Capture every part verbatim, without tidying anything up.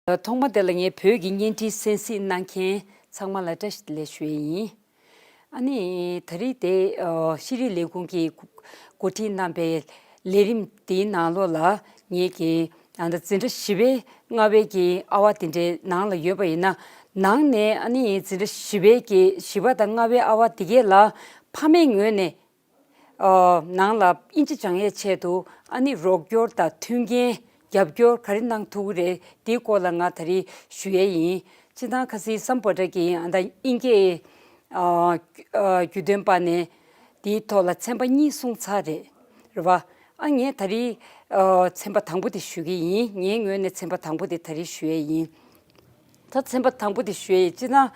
ཐོག་མ་དེ་ལ་ངས་བོད་ཀྱི་བརྙན་འཕྲིན་གསན་གཟིགས་གནང་མཁན་ཚང་མ་ལ་བཀྲ་ཤིས་བདེ་ལེགས་ཞུ་ཡས་ཡིན། ཨ་ནི་ད་རེས་དེ་ཤེས་རིག་ལས་ཁུངས་ཀྱིས་འགོ་ཁྲིད་གནང་པའི་ལས་རིམ་དེའི་ནང་ལོགས་ལ་ངེད་ཀྱི་ཨ་ད་འཛིན་གྲྭ་བཞི་པའི་ལྔ་པའི་གི་ཨ་བ་དེ་འདྲའི་ནང་ལ་ཡོད་པ་ཡིན་ན། ནང་ནས་ཨ་ནི་འཛིན་གྲྭ་བཞི་པའི་གི་བཞི་པ་དང་ལྔ་པའི་ཨ་བ་དེ་གས་ལ་ཕ་མའི་ངོས་ནས་ཨ་ནང་ལ་ཨིན་ཇི་སྦྱང་ཡས་ཆེད་དུ་ཨ་ནི་རོགས་སྐྱོར་དང་མཐུན་རྐྱེན་རྒྱབ་སྐྱོར་ག་རེ་གནང་ཐུབ་ཀྱི་རེད། དེའི་སྐོར་ལ་ང་ད་རེས་ཞུ་ཡས་ཡིན། སྤྱིར་བཏང་ཁ་སང་སམ་བྷོ་ཊ་གིས་ཨ་ད་དབྱིན་སྐད་ཨ་ཨ་བརྒྱུད་སྟོན་པ་ནས་དེའི་ཐོག་ལ་ཚན་པ་གཉིས་གསུངས་ཚར་རེད། རེད་བ། ཨ་ངས་ད་རེས་ཨ་ཚན་པ་དང་པོ་དེ་ཞུ་གི་ཡིན། ངའི་ངོས་ནས་ཚན་པ་དང་པོ་དེ་ད་རེས་ཞུ་ཡས་ཡིན། ད་ཚན་པ་དང་པོ་དེ་ཞུ་ཡས་ཡིན། སྤྱིར་བཏང་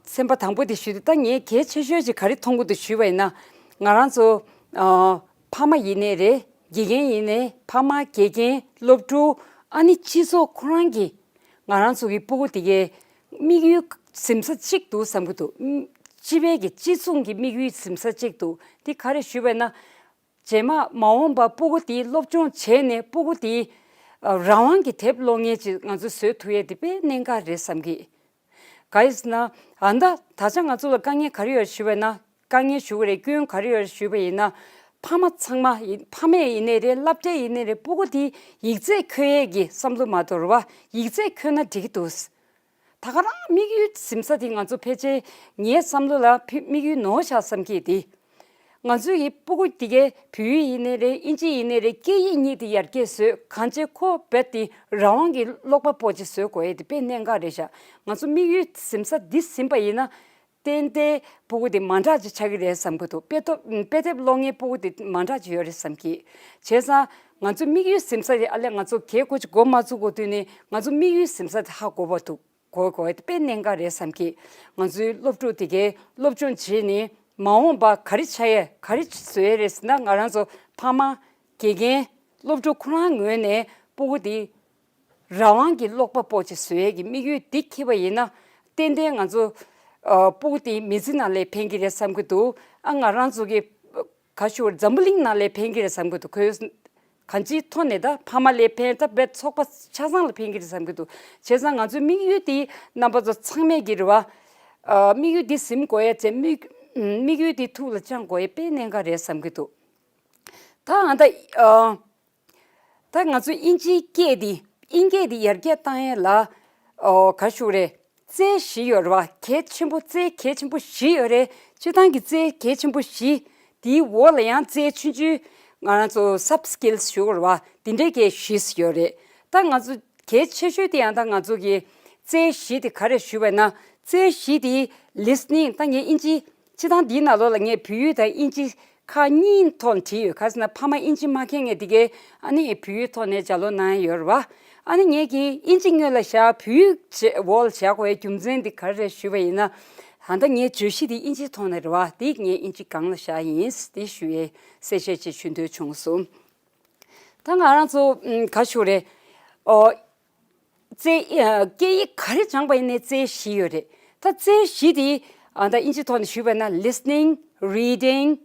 ཚན་པ་དང་པོ་དེ་ཞུས་ཏེ། ད་ངས་གལ་ཆེ་ཤོས་ཅིག་ག་རེ་མཐོང་གི་འདུག་ཞུས་པ་ཡིན་ན། ང་རང་ཚོ་ཨ་ཕ་མ་ཡིན་ནའི་རེད། དགེ་རྒན་ཡིན་ནའི། ཕ་མ། དགེ་རྒན། སློབ་ཕྲུག་ཨ་ནི་སྤྱི་ཚོགས་ཁོ་རང་གིས་ང་རང་ཚོ་གི་སྤུ་གུ་དེ་གའི་དམིགས་ཡུལ་ཟིན་ས་གཅིག་འདུག་བསམ་གྱི་འདུག་སྤྱི་པའི་གི་སྤྱི་མཚུངས་ཀྱི་དམིགས་ཡུལ་ཟིན་ས་གཅིག་འདུག་དེ་ག་རེ་ཞུས་པ་ཡིན་ན། རྗེས་མ་མ་འོངས་པ་སྤུ་གུ་དེའི་སློབ་སྦྱོང་བྱས་ནས་སྤུ་གུ་དེའི་ཨ་རང་དབང་གི་དེབ་ཀློག་མཁན་ཅིག་ང་ཚོས་བཟོ་ཐུབ་ཡས་དེ་དཔེ་གནད་འགག་རེད་བསམ་གི། ག་ཡིན་ཟེར་ན། ཨ་ད་ད་ཆ་ང་ཚོ་ལ་དཀའ་ངལ་ག་རེ་ཡོད་ཞུས་པ་ཡིན་ན། དཀའ་ངལ་ཞུ་གི་རེད། སྐྱོན་ག་རེ་ཡོད་ཞུས་པ་ཡིན་ན། ཕ་མ་ཚང་མ་ཡིན། ཕ་མས་ཡིན་ནའི་རེད། སློབ་གྲྭས་ཡིན་ནའི་རེད། སྤུ་གུ་དེ་ཡིག་ཚད་འཁྱོལ་ཡས་ཀྱི་བསམ་བློ་མ་གཏོང་བར་བ། ཡིག་ཚད་འཁྱོལ་ན་འགྲིག་གི་འདུག་ད་ག་རང་དམིགས་ཡུལ་ཟིན་ས་དེ་ང་ཚོ་ཕལ་ཆེར་ངའི་བསམ་བློ་ལ་ཕི་དམིགས་ཡུལ་ནོར་ཤག་བསམ་གྱི་དེ། ང་ཚོའི་གི་སྤུ་གུ་དེ་གའི་བོད་ཡིག་ཡིན་ནའི་རེད། དབྱིན་ཇི་ཡིན་ནའི་རེད། སྐད་ཡིག་གཉིས་དེ་ཡར་རྒྱས་བཟོས། གང་བྱས་ཁོ་རྦད་དེ་རང་དབང་གི་ཀློག་པ་པོ་ཅིག་བཟོ་དགོས་ཡས་དེ་དཔེ་གནད་འགག་རེད་ཤག་ང་ཚོ་དམིགས་ཡུལ་ཟིན་ས་འདི་ཟིན་པ་ཡིན་ན། ཏན་ཏན་སྤུ་གུ་དེ་མ་འདྲ་ཅིག་ཆགས་ཀྱི་རེད་བསམ་གྱི་འདུག་དཔེ་ཐོབ་དཔེ་དེབ་ཀློག་མཁན་སྤུ་གུ་དེ་མ་འདྲ་ཅིག་ཡོད་རེད་བསམ་གྱི། བྱས་ཙང་ང་ཚོ་དམིགས་ཡུལ་ཟིན་ས་དེ་ཨ་ལས་ང་ཚོ་གལ་ཁོ་ཅིག་མགོ་མ་ཚོས་གོང་དུས་ནས་ང་ཚོ་དམིགས་ཡུལ་ཟིན་ས་དེ་ཧ་གོ་བ་འདུག་གོ་དགོས་དཔེ་གནད་འགག་རེད་བསམ་གྱི། ང་ཚོའི་སློབ་ཕྲུག་དེ་གའི་སློབ་སྦྱོང་བྱས་ནས་མ་འོངས་པ་ག་རེ་ཆགས་ཡས། ག་རེ་བཟོ་ཡས་རེད་ཟེར་ན། ང་རང་ཚོ་ཕ་མ། དགེ་རྒན། སློབ་ཕྲུག་ཁོ་རང་ངོས་ནས་སྤུ་གུ་དེ་རང་དབང་གི་ཀློག་པ་པོ་ཅིག་བཟོ་ཡས་ཀྱི་དམིགས་ཡུལ་འདི་འཁྱེར་བ་ཡིན་ན། ཏན་ཏན་ང་ཚོ་ཨ་སྤུ་གུ་དེ་མི་ཚེ་ནང་ལ་ཕན་གྱི་རེད་བསམ་གྱི་འདུག་ཨ་ང་རང་ཚོ་གི་ག་ཞུ་བར་འཛམ་བུ་གླིང་ནང་ལ་ཕན་གྱི་རེད་བསམ་གྱི་འདུག་ཁོས་གང་ཅིའི་ཐོག་ནས་ད་ཕ་མ་ལ་ཕན། ད་རྦད་ཚོགས་པ་ཆ་ཚང་ལ་ཕན་གྱི་རེད་བསམ་གྱི་འདུག་བྱས་ཙང་ང་ཚོའི་དམིགས་ཡུལ་དེ་རྣམ་པ་ཚོ་ཚང་མས་ཀྱི་རེད་བ། ཨ་དམིགས་ཡུལ་དེ་ཟིན་དགོས་ཡས་བྱས། དམིགས་དམིགས་ཡུལ་དེ་ཐུགས་ལ་བཅངས་དགོས་ཡས་དཔེ་གནད་འགག་རེད་བསམ་གྱི་འདུག་ད་ཨ་ད་ཨ་ད་ང་ཚོ་དབྱིན་ཇིའི་སྐད་འདི། དབྱིན་སྐད་འདི་ཡར་རྒྱས་བཏང་ཡས་ལ་ཨོ་ག་ཞུ་རེད། རྩལ་བཞི་ཡོད་རེད་བ། གལ་ཆེན་པོ། རྩལ་གལ་ཆེན་པོ་བཞི་ཡོད་རེད། སྤྱིར་བཏང་གི་རྩལ་གལ་ཆེན་པོ་བཞི། དེའི་འོག་ལ་ཡང་རྩལ་ཆུང་ཆུང་ང་རང་ཚོ་sub skills ཞུ་དགོས་རེད་བ། དེ་འདྲའི་གལ་བཞི་ཡོད་རེད། ད་ང་ཚོ་གལ་ཆེ་ཤོས་དེ་ཡང་ད་ང་ཚོ་གི་རྩལ་བཞི་དེ་ག་རེ་ཞུས་པ་ན། རྩལ་བཞི་དེ་listening། ད་ངས་དབྱིན་ཇི། སྤྱིར་བཏང་འདིའི་ནང་ལོགས་ལ་ངས་བོད་ཡིག་དང་དབྱིན་ཇི་ཁག་གཉིས་ཐོག་ནས་བྲིས་ཡོད། ག་ཟེར་ན་ཕ་མ་དབྱིན་ཇི་མ་མཁྱེན་མཁན་དེ་གས་ཨ་ནི་བོད་ཡིག་ཐོག་ནས་ལྗགས་ཀློག་གནང་ཡས་ཡོད་རེད་བ། ཨ་ནི་ངས་ཀྱིས་དབྱིན་ཇི་སྔོན་ལ་བཞག་བོད་ཡིག་བྱེད་འོག་ལ་བཞག་དགོས་ཡས་རྒྱུ་མཚན་དེ་ག་རེ་རེད་ཞུས་པ་ཡིན་ན། ད་ལྟ་ངའི་བརྗོད་གཞི་དེ་དབྱིན་ཇིའི་ཐོག་ནས་རེད་བ། དེ་ངས་དབྱིན་ཇི་སྒང་ལ་བཞག་ཡིན། དེ་ཞུ་ཡས་གསལ་བཤད་ཅིག་ཞུ་འདོད་བྱུང་སོང་། ད་ང་རང་ཚོ་ཨམ་ག་ཞུ་རེད། ཨོ། རྩལ་ཨ་སྐད་ཡིག་ག་རེ་སྦྱངས་པ་ཡིན་ནའི་རྩལ་བཞི་ཡོད་རེད། ད་རྩལ་བཞི་དེ་ཨ་ད་དབྱིན་ཇིའི་ཐོག་ནས་ཞུས་པ་ན། listening, reading,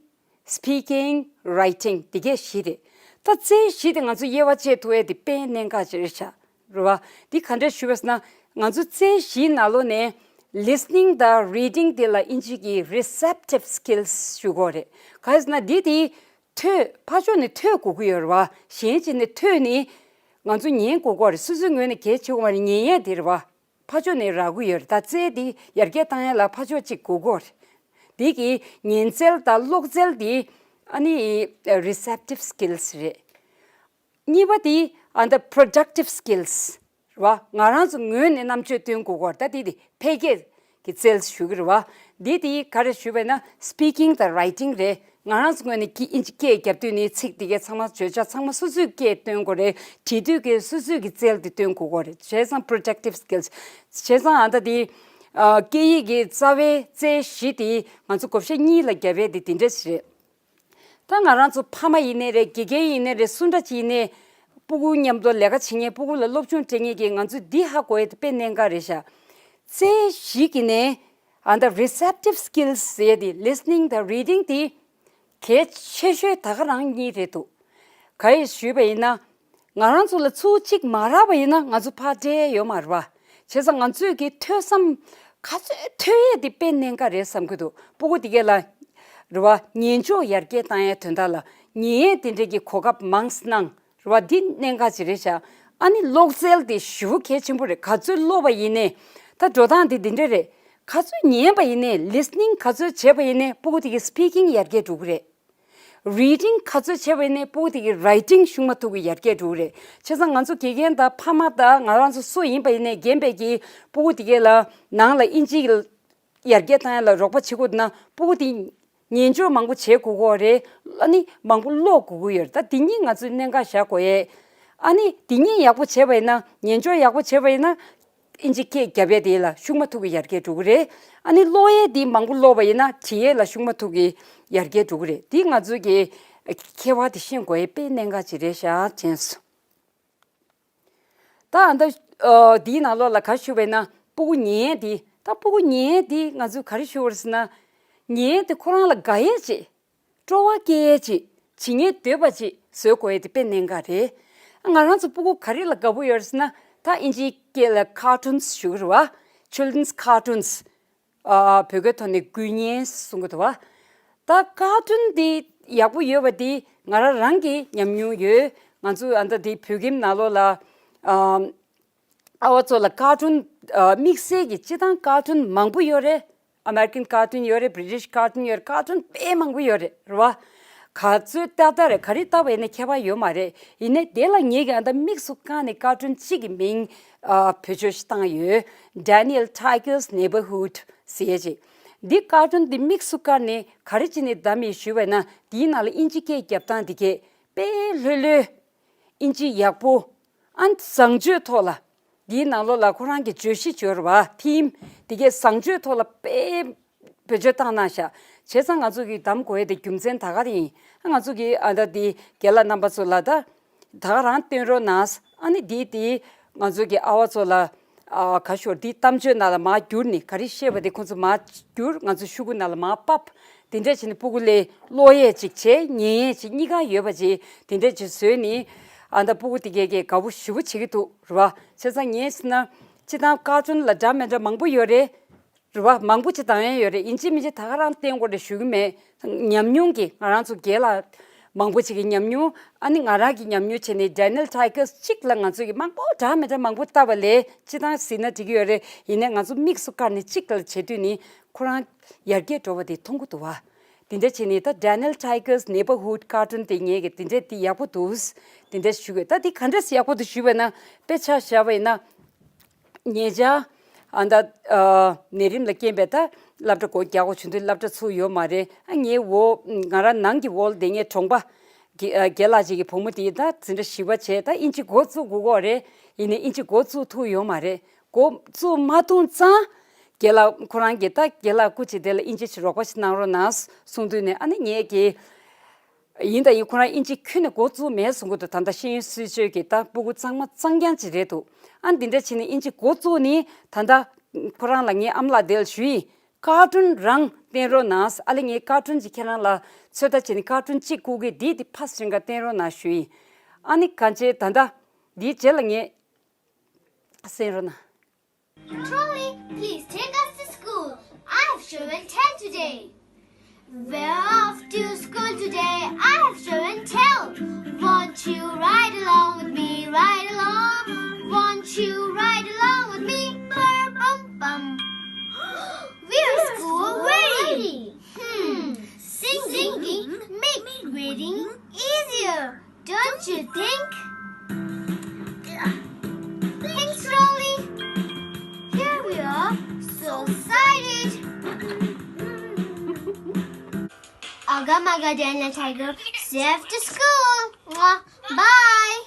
speaking, writing དེ་གས་བཞི་རེད། ད་རྩལ་བཞི་དེ་ང་ཚོ་དབྱེ་བ་ཕྱེ་ཐུབ་ཡས་དེ་དཔེ་གནད་འགག་ཅིག་རེད་ཤག་རེད་བ། འདི་ག་འདྲ་ཞུ་བ་ཟེར་ན། ང་ཚོ་རྩལ་བཞིའི་ནང་ལོགས་ནས་listening དང་reading དེ་ལ་དབྱིན་ཇི་གི་receptive skills ཞུ་གི་ཡོད་རེད། ག་རེ་ཟེར་ན་འདི་དེ་ཐོས། ཕར་ཕྱོགས་ནས་ཐོས་དགོས་ཀྱི་ཡོད་རེད་བ། གཞན་གཅིག་ནས་ཐོས་ནས་ང་ཚོ་ཉན་དགོས་ཀྱི་ཡོད་རེད། སོ་སོའི་ངོས་ནས་གལ་ཆེ་བ་ནི་ཉན་ཡས་དེ་རེད་བ། ཕར་ཕྱོགས་ནས་རག་གི་ཡོད་རེད། ད་རྩལ་འདི་ཡར་རྒྱས་བཏང་ཡས་ལ་ཕར་ཕྱོགས་གཅིག་དགོས་ཀྱི་ཡོད་རེད། འདི་གི་ཉན་རྩལ་དང་ཀློག་རྩལ་འདི་ཨ་ནི་receptive skills རེད། གཉིས་པ་དེ་ཨ་ད་productive skills རེད་བ། ང་རང་ཚོ་ངོས་ནས་རྣམ་དཔྱོད་སྟོན་དགོས་ཀྱི་ཡོད་རེད། ད་དེ་དེ་འཕེལ་རྒྱས་ཀྱི་རྩལ་ཞུ་གི་རེད་བ། འདི་དེ་ག་རེ་ཞུས་པ་ཡིན་ན་speaking དང་writing རེད། ང་རང་ཚོ་ངོས་ནས་ཀྱི་དབྱིན་ཇི་སྐད་རྒྱབ་དུས་ནས་ཚིག་དེ་གས་ཚང་མ་བརྗོད་བྱ་ཚང་མ་སོ་སོའི་སྐད་སྟོན་དགོས་རེད། བྲིས་དུས་ཀྱི་སོ་སོའི་གི་རྩལ་དེ་སྟོན་དགོས་ཀྱི་ཡོད་རེད། བྱས་ཙང་productive skills། བྱས་ཙང་ཨ་ད་དེ་ཨ་སྐད་ཡིག་གི་རྩ་བའི་རྩལ་བཞི་དེ་ང་ཚོ་བགོ་བཤའ་གཉིས་ལ་རྒྱབ་ཡས་དེ་དེ་འདྲ་ཞིག་རེད། ད་ང་རང་ཚོ་ཕ་མ་ཡིན་ནའི་རེད། དགེ་རྒན་ཡིན་ནའི་རེད། སུ་འདྲ་ཅིག་ཡིན་ནའི་སྤུ་གུ་མཉམ་དུ་ལས་ཀ་བྱེད་མཁན། སྤུ་གུ་ལ་སློབ་སྦྱོང་སྤྲད་མཁན་གྱིས་ང་ཚོས་འདི་ཧ་གོ་ཡས་དེ་དཔེ་གནད་འགག་རེད་ཤག་རྩལ་བཞི་གི་ནས་ཨ་ད་receptive skills ཟེར་ཡས་དེ་listening དང་reading དེ་གལ་ཆེ་ཤོས་ད་ག་རང་གཉིས་རེད་འདུག་ག་རེ་ཞུས་པ་ཡིན་ན། ང་རང་ཚོ་ལ་ཚུར་གཅིག་མ་རག་པ་ཡིན་ན་ང་ཚོ་ཕར་སྤྲད་ཡས་ཡོད་མ་རེད་པ། བྱས་ཙང་ང་ཚོས་ཀྱི་ཐོས་བསམ་ག་ཚོད་ཐོས་ཡས་དེ་དཔེ་གནད་འགག་རེད་བསམ་གྱི་འདུག་ཕྲུ་གུ་དེ་གས་ལ་རེད་པ། ཉན་འཇོག་ཡར་རྒྱས་བཏང་ཡས་དོན་དག་ལ་ཉན་ཡས་དེ་འདྲས་ཀྱི་གོ་སྐབས་མང་ཙམ་གནང་། རེད་པ། འདི་གནད་འགག་ཅིག་རེད་ཤག་ཨ་ནི་ཀློག་རྩལ་དེ་ཞེ་པོ་གལ་ཆེན་པོ་རེད། ག་ཚོད་ཀློག་པ་ཡིན་ནའི། ད་འགྲོ་སྟངས་དེ་འདི་འདྲས་རེད། ག་ཚོད་ཉན་པ་ཡིན་ནའི། ལི་སི་ནིང་ག་ཚོད་བྱས་པ་ཡིན་ནའི་ཕྲུ་གུ་དེ་གི་སི་པི་ཀིང་ཡར་རྒྱས་འགྲོ་གི་རེད། རི་ཌིང་ག་ཚོད་བྱས་པ་ཡིན་ནའི་ཕྲུ་གུ་དེ་གི་རའི་ཊིང་ཤུགས་མ་ཐུག་གི་ཡར་རྒྱས་འགྲོ་གི་རེད། བྱས་ཙང་ང་ཚོ་དགེ་རྒན་དང་ཕ་མ་དང་ང་རང་ཚོ་སུ་ཡིན་པ་ཡིན་ནའི་རྒན་པས་ཀྱིས་ཕྲུ་གུ་དེ་གས་ལ་ནང་ལ་དབྱིན་ཇི་ཡར་རྒྱས་བཏང་ཡ་ལ་རོགས་པ་བྱེད་དགོས་ན་ཕྲུ་གུ་དེ་ཉན་འཇོག་མང་པོ་བྱེད་དགོས་ཀྱི་ཡོད་རེད། ཨ་ནི་མང་པོ་ཀློག་དགོས་ཀྱི་ཡོད་རེད། ད་དེ་གཉིས་ང་ཚོས་གནད་འགག་བཞག་དགོས་ཡས། ཨ་ནི་དེ་གཉིས་ཡག་པོ་བྱས་པ་ཡིན་ན། ཉན་འཇོག་ཡག་པོ་བྱས་པ་ཡིན་ན། དབྱིན་ཇི་སྐད་རྒྱབ་ཡས་དེ་ལ་ཤུགས་མ་ཐུག་གི་ཡར་རྒྱས་འགྲོ་གི་རེད། ཨ་ནི་ཀློག་ཡས་དེ་མང་པོ་ཀློག་པ་ཡིན་ན་བྲིས་ཡས་ལ་ཤུགས་མ་ཐུག་གི་ཡར་རྒྱས་འགྲོ་གི་རེད། དེ་ང་ཚོས་ཀྱི་ཁྱད་པར་དེ་ཤེས་དགོས་ཡས་དཔེ་གནད་འགག་ཅིག་རེད་ཤག་དྲན་སོང་། ད་ཨ་ད་ཨ་དེའི་ནང་ལོགས་ལ་ག་རེ་ཞུས་པ་ཡིན་ན། ཕྲུ་གུ་ཉན་ཡས་དེ། ད་ཕྲུ་གུ་ཉན་ཡས་དེ་ང་ཚོས་ག་རེ་ཞུ་དགོས་རེད་ཟེར་ན། ཉན་ཡས་དེ་ཁོ་རང་ལ་དགའ་ཡས་ཅིག་སྤྲོ་བ་སྐྱེ་ཡས་ཅིག་བྱེད་སྙིང་འདོད་པ་ཅིག་བཟོ་དགོས་ཡས་དེ་དཔེ་གནད་འགག་རེད། ང་རང་ཚོ་ཕྲུ་གུ་ག་རེ་ལ་དགའ་པོ་ཡོད་རེད་ཟེར་ན། ད་དབྱིན་ཇིའི་སྐད་ལ་ཀར་ཊུན་ཞུ་གི་རེད་པ། Children's cartoons། ཨ་བོད་སྐད་ཐོག་ནས་འགུལ་བརྙན་གསུང་གི་འདུག་པ། ད་ཀར་ཊུན་དེ་ཡག་པོ་ཡོད་པ་དེ་ང་རང་རང་གི་ཉམས་མྱོང་ཡོད། ང་ཚོ་ཨ་ད་དེ་བོད་ཁྱིམ་ནང་ལོགས་ལ་ཨ་ཨ་བ་ཚོ་ལ་ཀར་ཊུན་ཨ་དམིགས་བསལ་གྱི་སྤྱིར་བཏང་ཀར་ཊུན་མང་པོ་ཡོད་རེད། ཨ་མེ་རི་ཀན་ཀར་ཊུན་ཡོད་རེད། བྷི་རི་ཊིཤ་ཀར་ཊུན་ཡོད་རེད། ཀར་ཊུན་དཔེ་མང་པོ་ཡོད་རེད། རེད་པ། ག་ཚོད་ལྟ་ལྟ་རེད། ག་རེ་ལྟ་བ་ཡིན་ན་ཁྱད་པར་ཡོད་མ་རེད། ཡིན་ནའི་དེ་ལ་ངེད་ཀྱིས་ཨ་ད་དམིགས་སུ་བཀར་ནས་ཀར་ཊུན་གཅིག་གི་མིང་ཨ་བེད་སྤྱོད་ཞིག་བཏང་ཡོད། Daniel Tiger's Neighborhood ཟེར་ཡས་ཅིག་འདི་ཀར་ཊུན་འདི་དམིགས་སུ་བཀར་ནས་ག་རེ་བྱས་ནས་བདམས་ཡིན་ཞུས་པ་ཡིན་ན། འདིའི་ནང་ལ་དབྱིན་ཇི་སྐད་རྒྱབ་སྟངས་འདི་གས་དཔེ་ལྷོད་ལྷོད། དབྱིན་ཇི་ཡག་པོ། ཨ་བཟང་སྤྱོད་ཐོག་ལ། འདིའི་ནང་ལོགས་ལ་ཁོ་རང་གི་བརྗོད་གཞི་བརྗོད་ར་བ་ཐིམ་དེ་གས་བཟང་སྤྱོད་ཐོག་ལ་དཔེ་བེད་སྤྱོད་བཏང་གནང་ཤག་བྱས་ཙང་ང་ཚོ་གིས་བདམས་དགོས་ཡས་དེ་རྒྱུ་མཚན་ད་ག་རེ་ཡིན། ཨ་ང་ཚོ་གིས་ཨ་ད་འདི་རྒན་ལགས་རྣམ་པ་ཚོ་ལ་ད་ད་ག་རང་བསྟན་རོགས་གནང་། ཨ་ནི་འདི་དེ་ང་ཚོ་གི་ཨ་བ་ཚོ་ལ་ཨ་ག་ཤོར་འདི་གཏམ་བརྗོད་ནང་ལ་མར་བསྒྱུར་ནས། ག་རེ་བཤད་པ་དེ་ཁོ་ཚོ་མར་བསྒྱུར། ང་ཚོ་ཤོག་གུ་ནང་ལ་མར་ཕབ། དེ་འདྲས་བྱས་ནས་ཕྲུ་གུ་ལ་ཀློག་ཡས་ཅིག་བྱས། ཉན་ཡས་ཅིག་གཉིས་ཀ་ཡོད་པ་ཅིག་དེ་འདྲས་ཅིག་བཟོས་ནས། ཨ་ད་ཕྲུ་གུ་དེ་གས་ཀྱིས་དགའ་པོ་ཞེ་པོ་བྱེད་ཀྱི་འདུག་རེད་པ། བྱས་ཙང་ངས་ཟེར་ན། སྤྱིར་བཏང་ཀར་ཊུན་ལ་འདྲ་མི་འདྲ་མང་པོ་ཡོད་རེད། རེད་པ། མང་པོ་ཅིག་བཏང་ཡས་ཡོད་རེད། ཡིན་གཅིག་མིན་གཅིག་ད་ག་རང་བསྟན་དགོས་རེད་ཞུ་གི་མེད། ཉམས་མྱོང་གིས། ང་རང་ཚོ་རྒན་ལགས་མང་པོ་ཅིག་གི་ཉམས་མྱོང་། ཨ་ནི་ང་རང་གི་ཉམས་མྱོང་བྱས་ནས། Daniel Tiger's གཅིག་ལ་ང་ཚོ་གིས་མང་པོ་འདྲ་མི་འདྲ་མང་པོ་བལྟས་པ་ལས་སྤྱིར་བཏང་ཟེར་ན་འགྲིག་གི་ཡོད་རེད། ཡིན་ནའི་ང་ཚོ་དམིགས་སུ་བཀར་ནས་གཅིག་ལ་བྱེད་དུས་ནི་ཁོ་རང་ཡར་རྒྱས་འགྲོ་བ་དེ་མཐོང་གི་འདུག་པ། དེ་འདྲ་བྱས་ནས་ད་Daniel Tiger's Neighborhood ཀར་ཊུན་དེ་ངས་ཀྱིས་དེ་འདྲ་དེ་ཡག་པོ་འདུག་དེ་འདྲ་ཞུ་དགོས། ད་དེ་ག་འདྲས་ཡག་པོ་འདུག་ཞུས་པ་ན། དཔེ་ཆ་བཞག་པ་ཡིན་ན། ཉེ་ཆར་ཨ་ད་ཨ་ནད་རིམས་ལ་རྐྱེན་པས་ད་སློབ་གྲྭ་སྒོ་རྒྱག་དགོས་བྱུང་དུས་སློབ་གྲྭ་ཚུགས་ཡོད་མ་རེད། ཨ་ངའི་འོག་ང་རང་ནང་གི་འོག་ལ་བསྡད་མཁན་གྲོང་པ་དགེ་ཨ་དགེ་ལགས་ཅིག་གི་བུ་མོ་དེ་ད་འཛིན་གྲྭ་བཞི་པ་བྱས། ད་དབྱིན་ཇི་འགོ་བཙུགས་དགོས་ཀྱི་རེད། ཡིན་ནའི་དབྱིན་ཇི་འགོ་བཙུགས་ཐུབ་ཡོད་མ་རེད། འགོ་བཙུགས་མ་ཐུབ་ཙང་། དགེ་ལགས་ཁོ་རང་གིས་ད་དགེ་ལགས་སྐུ་མཁྱེན་དེ་ལ་དབྱིན་ཇི་ཞིག་རོགས་པ་ཞིག་གནང་རོགས་གནང་གསུངས་དུས་ནས། ཨ་ནི་ངས་ཀྱིས། ཡིན་དང་ཡིན། ཁོ་རང་དབྱིན་ཇི་ཁྱོན་ནས་འགོ་བཙུགས་མེད་གསུང་གི་འདུག་ད་ལྟ་ཤེས་ཡོན་སྲིད་བྱུས་ཀྱི་ད་ཕྲུ་གུ་གཙང་མ་གཙང་རྐྱང་ཅིག་རེད་འདུག་ཨ་འདི་འདྲ་བྱས་ནས་དབྱིན་ཇི་འགོ་བཙུགས་ནས་ད་ལྟ་ཁོ་རང་ལ་ངས་ཨ་མ་ལགས་དེ་ལ་ཞུས་ཡིན། ཀར་ཊུན་རང་བསྟན་རོགས་གནང་། ཨ་ལས་ངས་ཀར་ཊུན་ཅིག་ཁྱེད་རང་ལ་ཚོད་ལྟ་བྱས་ནས་ཀར་ཊུན་གཅིག་བསྐུར་གི། འདི་དེ་ཕ་སྲིང་ག་བསྟན་རོགས་གནང་ཞུས་ཡིན། ཨ་ནི་གང་བྱས་ད་ལྟ་འདིའི་རྗེས་ལ་ངས་གསན་རོགས་གནང་། Trolley, please take us to school. I have show and tell today. We're off to school today. I have show and tell. Won't you ride along with me? Ride along. Won't you ride along with me? Bur bum bum. We're school ready. Hmm. Singing make reading easier. Don't you think? Thanks, Rolly. Here we are. So excited. Aga maga, Daniel Tiger, safe to school. Mwah. Bye.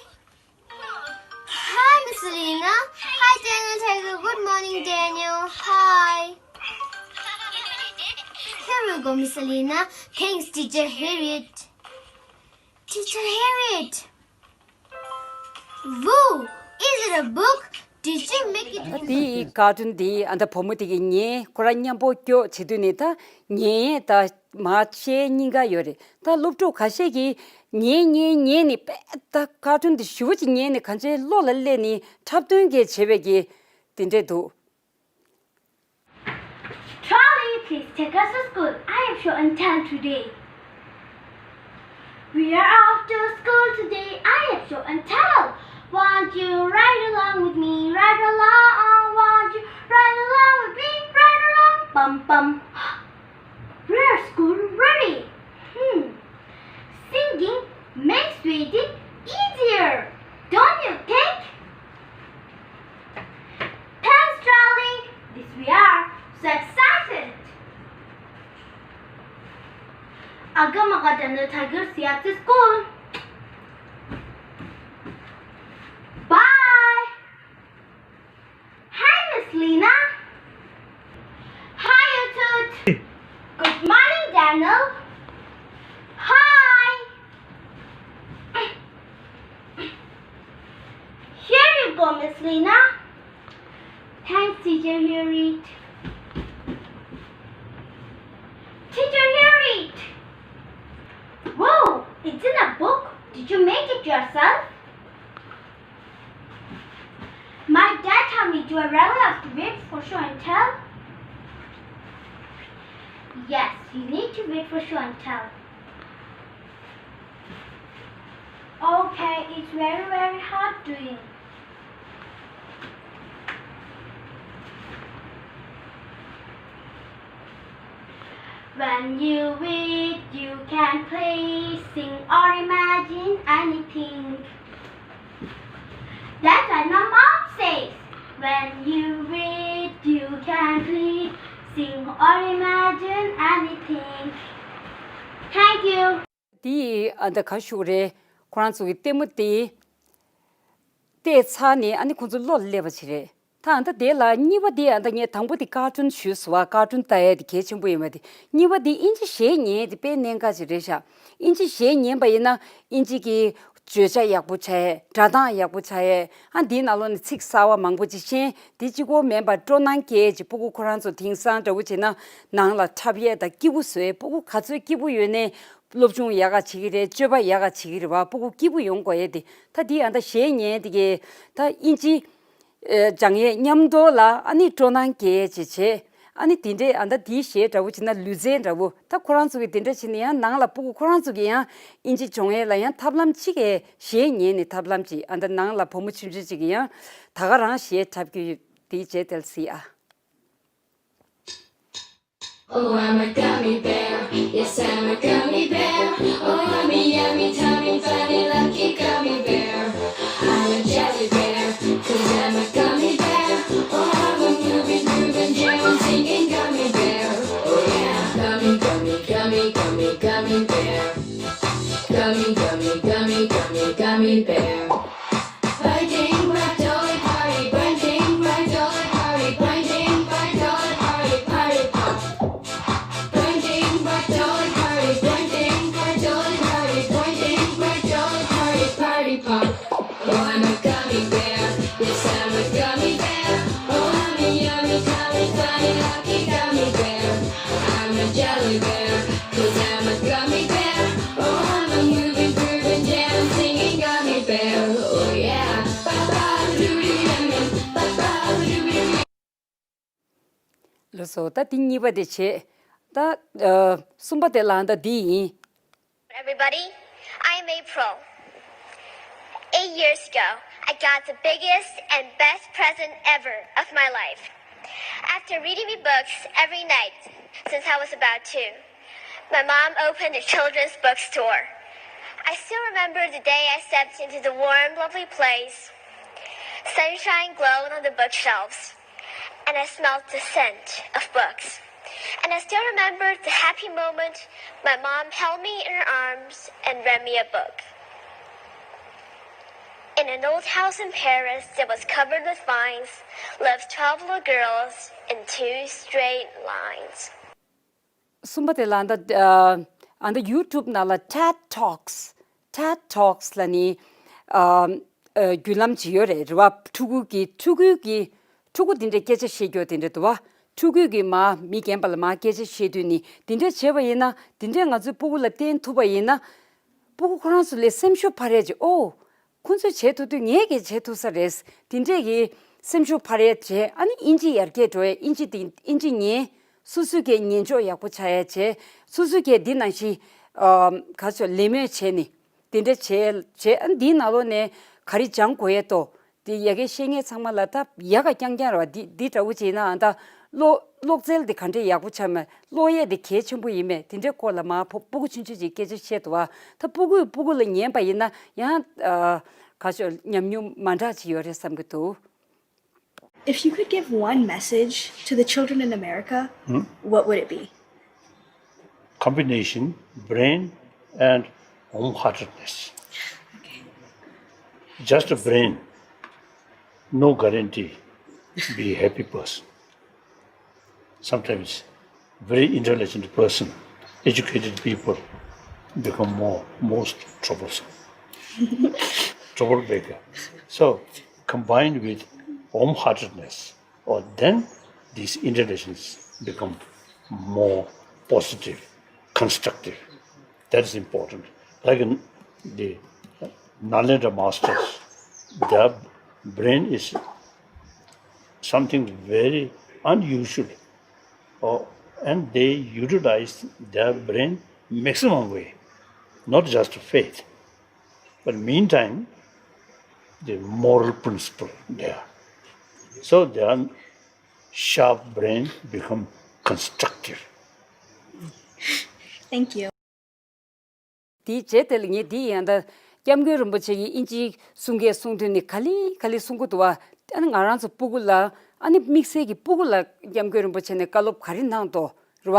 Hi, Miss Alina. Hi, Daniel Tiger. Good morning, Daniel. Hi. Here we go, Miss Alina. Thanks, Teacher Harriet. Teacher Harriet. Woo! Is it a book? Did you make it? ཨ་དེའི་ཀར་ཊུན་དེ་ཨ་ད་བུ་མོ་དེ་གིས་ཉན། ཁོ་རང་མཉམ་པོ་སྐྱོར་བྱེད་དུས་ནས་ད་ཉན་ཡས་ད་ མར་བཤད་སྙིང་ག་ཡོད་རེད། ད་སློབ་ཕྲུག་ཁ་ཤས་ཀྱིས་ཉན་ཉན་ཉན་ནས་དཔེ་ད་ཀར་ཊུན་དེ་ཞེ་པོ་ཅིག་ཉན་ནས་གང་ཅིའི་བློ་ལ་སླེབས་ནས་འཁྲབ་སྟོན་གྱི་བྱེད་པའི་གི་དེ་འདྲས་འདུག Charlie, please take us to school. I have show and tell today. We are off to school today. I have show and tell. Won't you ride along with me? Ride along. Won't you ride along with me? Ride along. Bum bum. We're school ready. Hmm. Singing makes reading easier, don't you think? Thanks, Charlie. This we are so excited. Aga maga dana tiger siya to school. Bye. Hi, Miss Lena. Hi, you two. Good morning, Daniel. Hi. Here you go, Miss Lena. Thanks, Teacher Harriet. Teacher Harriet. Whoa, it's in a book. Did you make it yourself? My dad told me, do I really have to wait for show and tell? Yes, you need to wait for show and tell. Okay, it's very, very hard doing. When you read, you can play, sing or imagine anything. That's what my mom says. When you read, you can play, sing or imagine anything. Thank you. དེ་ཡིས་ཨ་ད་ག་ཞུ་རེད། ཁོ་རང་ཚོ་གི་ལྟད་མོ་དེ་བལྟས་ཚར་ནས་ཨ་ནི་ཁོ་ཚོ་བློ་ལ་སླེབས་པ་ཞིག་རེད། ད་ཨ་ད་དེ་ལ་གཉིས་པ་དེ་ཨ་ད་ངས་དང་པོ་དེ་ཀར་ཊུན་ཞུས་སོང་བ། ཀར་ཊུན་ལྟ་ཡས་དེ་གལ་ཆེན་པོ་ཡིན་པ་དེ། གཉིས་པ་དེ་དབྱིན་ཇི་གཞས་ཉན་དེ་དཔེ་གནད་འགག་ཅིག་རེད་ཤག་དབྱིན་ཇི་གཞས་ཉན་པ་ཡིན་ན་དབྱིན་ཇི་གི་བརྗོད་བྱ་ཡག་པོ་ཆགས་ཡས། སྒྲ་གདངས་ཡག་པོ་ཆགས་ཡས། ཨ་འདིའི་ནང་ལོགས་ནས་ཚིག་གསར་བ་མང་པོ་ཅིག་ཤེས། དེ་གཅིག་པོ་མིན་པར་སྤྲོ་སྣང་སྐྱེ་ཅིག་སྤུ་གུ་ཁོ་རང་ཚོ་དེང་སང་འདྲ་བོ་བྱས་ན་ནང་ལ་འཁྲབ་ཡས་དང་སྐྱིད་པོ་བཟོ་ཡས། སྤུ་གུ་ག་ཚོད་སྐྱིད་པོ་ཡོད་ནས་སློབ་སྦྱོང་ཡག་ག་བྱེད་ཀྱི་རེད། སྤྱོད་པ་ཡག་ག་བྱེད་ཀྱི་རེད་བ། སྤུ་གུ་སྐྱིད་པོ་ཡོང་དགོས་ཡས་དེ། ད་འདི་ཨ་ད་གཞས་ཉན་དེ་གས་ད་དབྱིན་ཇི་ཨེ་སྦྱང་ཡས་མཉམ་དུ་ལ་ཨ་ནི་སྤྲོ་སྣང་སྐྱེ་ཡས་ཅིག་བྱེད། ཨ་ནི་དེ་འདྲས་ཨ་ད་དེའི་གཞས་འདྲ་བོ་བྱས་ན་ལུས་རྩལ་འདྲ་བོ། ད་ཁོ་རང་ཚོ་གི་དེ་འདྲ་བྱས་ན་ཡང་ནང་ལ་སྤུ་གུ་ཁོ་རང་ཚོ་གི་ཡང་དབྱིན་ཇི་སྦྱོང་ཡས་ལ་ཡང་ཐབས་ལམ་གཅིག་གས་གཞས་ཉན་ནས་ཐབས་ལམ་གཅིག་ཨ་ད་ནང་ལ་བུ་མོ་ཆུང་ཆུང་གཅིག་གི་ཡང་ད་ག་རང་གཞས་འཁྲབ་ཀྱི་ཡོད། དེའི་རྗེས་དེ་ལ་གཟིགས་ཨ། Oh, I'm a gummy bear. Yes, I'm a gummy bear. Oh, I'm a yummy, tummy, funny, lucky gummy bear. I'm a jelly bear, 'cause I'm a gummy bear. Oh, I'm a moving, grooving, jamming, singing gummy bear. Oh, yeah. Gummy, gummy, gummy, gummy, gummy bear. Gummy, gummy, gummy, gummy, gummy bear. Binding my dolly party, binding my dolly party, binding my dolly party, party pop. Binding my dolly party, binding my dolly party, binding my dolly party, party pop. Oh, I'm a gummy bear, yes, I'm a gummy bear. Oh, I'm a yummy, tummy, funny, lucky gummy bear. I'm a jelly bear, 'cause I'm a gummy bear. Oh, I'm a moving, grooving, jamming, singing gummy bear. Oh, yeah. Ba-ba-doo-doo-doo-doo, ba-ba-doo-doo-doo. ལགས་སོ། ད་དེ་གཉིས་པ་དེ་བྱས། ད་ཨ་གསུམ་པ་དེ་ལ་ད་འདི་ཡིན། Everybody, I'm April. Eight years ago, I got the biggest and best present ever of my life. After reading me books every night since I was about two, my mom opened a children's bookstore. I still remember the day I stepped into the warm, lovely place. Sunshine glowed on the bookshelves, and I smelled the scent of books. And I still remember the happy moment my mom held me in her arms and read me a book. In an old house in Paris that was covered with vines lived twelve little girls in two straight lines. གསུམ་པ་དེ་ལ་ཨ་ད་ཨ་ད་ཡུ་ཊུབ་ནང་ལ་ཊེཌ་ཊོག་སི། ཊེཌ་ཊོག་སི་ལ་ནི་ཨ་ཨ་བརྒྱུད་ལམ་ཅིག་ཡོད་རེད། རེད་བ། ཕྲུ་གུ་གི་ཕྲུ་གུའི་གི་ཕྲུ་གུ་དེ་འདྲའི་སྐད་ཆ་བཤད་རྒྱུ་དེ་འདྲ་འདུག་བ། ཕྲུ་གུས་ཀྱིས་མར་མི་རྒན་པ་ལ་མར་སྐད་ཆ་བཤད་དུས་ནི་དེ་འདྲ་བྱས་པ་ཡིན་ན། དེ་འདྲས་ང་ཚོའི་སྤུ་གུ་ལ་བསྟན་ཐུབ་པ་ཡིན་ན། སྤུ་གུ་ཁོ་རང་ཚོ་ལ་སེམས་ཤུགས་འཕར་ཡས་ཅིག་ཨོ། ཁོ་ཚོས་བྱེད་ཐུབ་དུས་ངས་ཀྱང་བྱེད་ཐུབ་ས་རེད། དེ་འདྲས་ཀྱི་སེམས་ཤུགས་འཕར་ཡས་བྱས། ཨ་ནི་དབྱིན་ཇི་ཡར་རྒྱས་འགྲོ་ཡས། དབྱིན་ཇི་དེ་དབྱིན་ཇི་ཉན། སོ་སོའི་གི་ཉན་འཇོག་ཡག་པོ་བྱ་ཡས་བྱས། སོ་སོའི་གི་འདི་ནང་བཞིན་ཨ་ག་ཚོད་ལད་མོ་བྱས་ནས་དེ་འདྲ་བྱས་བྱས། ཨ་ནི་འདིའི་ནང་ལོགས་ནས་ག་རེ་སྦྱང་དགོས་ཡས་དོ། དེ་ཡ་གི་བཤད་མཁན་ཚང་མ་ལ་ད་ཡག་ག་རྐྱང་རྐྱང་རེད་བ། འདི་འདི་འདྲ་བོ་བྱས་ན་ཨ་ད་ཀློག་ཀློག་རྩལ་དེ་ག་འདྲས་ཡག་པོ་ཆགས་མེད། ཀློག་ཡས་དེ་གལ་ཆེན་པོ་ཡིན་མེད། དེ་འདྲའི་སྐོར་ལ་མར་ཕོ་སྤུ་གུ་ཆུང་ཆུང་ཅིག་སྐད་ཆ་བཤད་འདུག་བ། ད་སྤུ་གུས་སྤུ་གུ་ལ་ཉན་པ་ཡིན་ན་ཡང་ཨ་ག་ཚོད་ཉམས་མྱོང་མ་འདྲ་ཅིག་ཡོད་རེད་བསམ་གྱི་འདུག If you could give one message to the children in America, what would it be? Combination, brain and warm-heartedness. Just a brain, no guarantee be a happy person. Sometimes very intelligent person, educated people become more most troublesome, troublemaker. So combined with warm-heartedness, or then these interactions become more positive, constructive. That is important. Like in the Nalendra masters, their brain is something very unusual, or, and they utilize their brain maximum way, not just faith, but meantime, the moral principle there. So their sharp brain become constructive. Thank you. དེའི་རྗེས་དེ་ལ་ངས་འདི་ཡང་ད་སྐྱབས་མགོན་རིན་པོ་ཆེ་གིས་དབྱིན་ཇིའི་གསུང་སྐད་གསུང་དུས་ནི་ག་ལེ་ག་ལེ་གསུང་གི་འདུག་བ། ཨ་ནི་ང་རང་ཚོ་སྤུ་གུ་ལ། ཨ་ནི་དམིགས་བསལ་གྱི་སྤུ་གུ་ལ་སྐྱབས་མགོན་རིན་པོ་ཆེ་ནས་བཀའ་སློབ་ག་རེ་གནང་འདུག་རེད་བ།